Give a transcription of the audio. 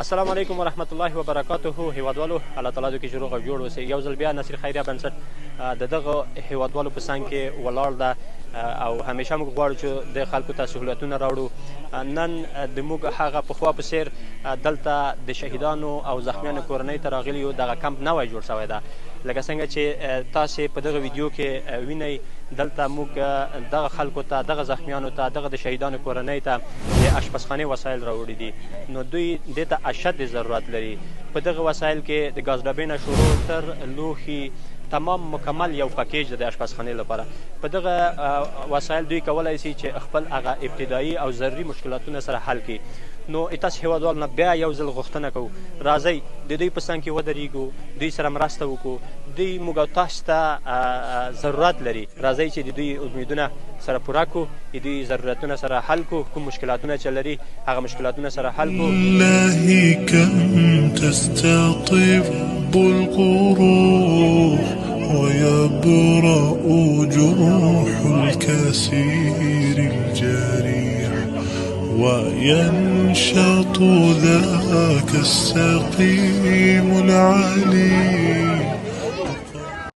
السلام علیکم ورحمت الله وبرکاته هیوادوالو، الله تعالی دې کې روغ او جوړ اوسئ. یو ځل بیا نصیر خیریه بنسټ د دغه هیوادوالو په څنګ کې ولاړ ده او همیشه موږ غواړو چې د خلکو ته سهولتونه راوړو. نن د موږ هغه پخوا په څیر دلته د شهیدانو او زخمیانو کورنۍ ته راغلي یو. دغه کمپ نوی جوړ شوی ده، لکه څنګه چې تاسې په دغه ویډیو کې وینئ. دلته موږ دغه خلکو ته، دغه زخمیانو ته، دغه د شهیدانو کورنۍ ته د اشپزخانې وسایل راوړي دي. نو دوی دې ته اشد ضرورت لري. په دغه وسایل کې د ګاز ډبې نه شروع تر لوښي تمام مکمل یو پکیج ده د اشپزخانې لپاره. په دغه وسایل دوی کولای شي چې خپل هغه ابتدایي او ضروري مشکلاتونه سره حل کړي. نو تاسو هیوادوالو نه بیا یو ځل غوښتنه کوو، راځئ د دوی په څنګ کې ودرېږو، دوی سره مرسته وکړو. دوی موږ او تاسو ته ضرورت لري. راځئ چې د دوی امیدونه سره پوره کړو، د دوی ضرورتونه سره حل کړو، کوم مشکلاتونه چې لري هغه مشکلاتونه سره حل کړو. الله كم تستطب القروح ويبرأ جرح الكثير الجريح، وينشط ذاك السقيم العليم.